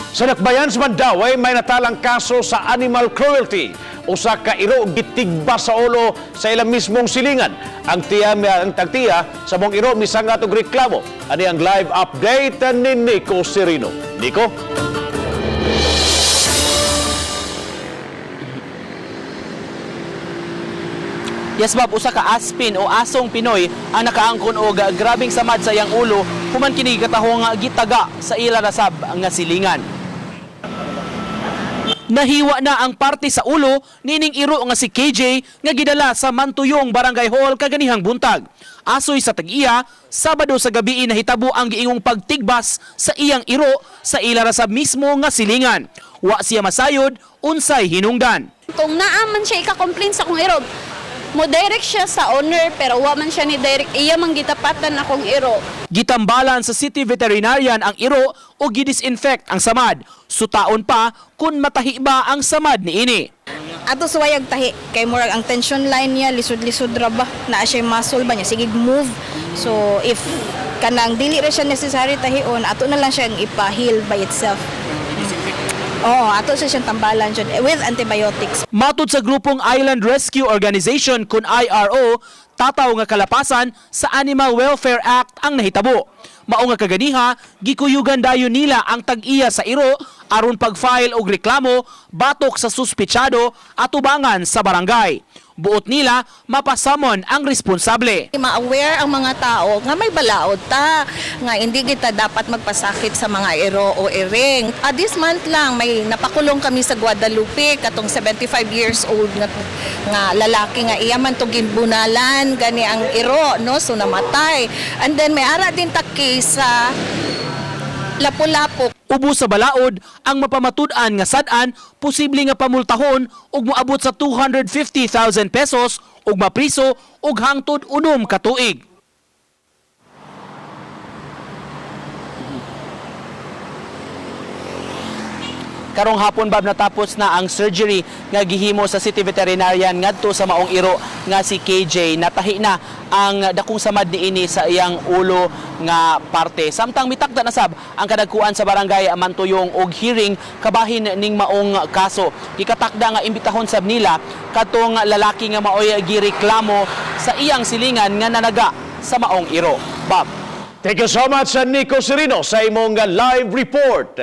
Sa dakbayan sa Mandaue, may natalang kaso sa animal cruelty. Usa ka iro gitigba sa ulo sa ilang mismong silingan. Ang tagtiya sa mong iro misangat og reklamo. Ani ang live update ni Nico Serino. Nico? Yes, Bob, usa ka aspin o asong Pinoy ang nakaangkon og grabeng samad sa iyang ulo human kini katahong gitaga sa ila rasab nga silingan. Nahiwa na ang parte sa ulo nining iro nga si KJ nga gidala sa Mantuyong Barangay Hall kaganihang buntag. Asoy sa tag-iya, Sabado sa gabi nahitabo ang giingong pagtigbas sa iyang iro sa ila rasab mismo nga silingan. Wa siya masayod unsay hinungdan. Kung naa man siya ika-complain sa akong iro, mo direct siya sa owner, pero wa man siya ni direct, iya man gitapatan akong iro. Gitambalan sa city veterinarian ang iro o gidisinfect ang samad. Sutaon pa kung matahi ba ang samad niini. Ato suwayag tahi kay murag ang tension line niya lisod-lisod ra ba, naa siya muscle ba niya sige move. So if kanang dili ra siya necessary tahion, ato na lang siyang ipa-heal by itself. Oo, ato siya siyang tambalan jud with antibiotics. Matod sa grupong Island Rescue Organization kun IRO, tataw nga kalapasan sa Animal Welfare Act ang nahitabo. Mao nga kaganiha, gikuyugan dayon nila ang tag-iya sa iro aron pag-file og reklamo batok sa suspetsado atubangan sa barangay. Buot nila mapasamon ang responsable. Ma-aware ang mga tao nga may balaod ta, nga hindi kita dapat magpasakit sa mga ero o iring. This month lang may napakulong kami sa Guadalupe katong 75 years old nga lalaki nga iya man to ginbunalan gani ang ero, no, so namatay. And then may ara din ta case sa Lapu-Lapu. Ubo sa balaod ang mapamatud-an nga sad-an, posible nga pamultahon ug moabot sa 250,000 pesos ug mapriso og hangtod 6 ka tuig. Karong hapon, Bob, natapos na ang surgery nga gihimo sa city veterinarian ngadto sa maong iro nga si KJ. Natahi na ang dakong samad niini sa iyang ulo nga parte. Samtang mitakda na sab ang kadagkuan sa barangay Mantuyong og hearing kabahin ning maong kaso. Gikatakda nga imbitahon sab nila katong lalaki nga maoy gireklamo sa iyang silingan nga nanaga sa maong iro. Bob. Thank you so much, Nico Serino, sa imong live report.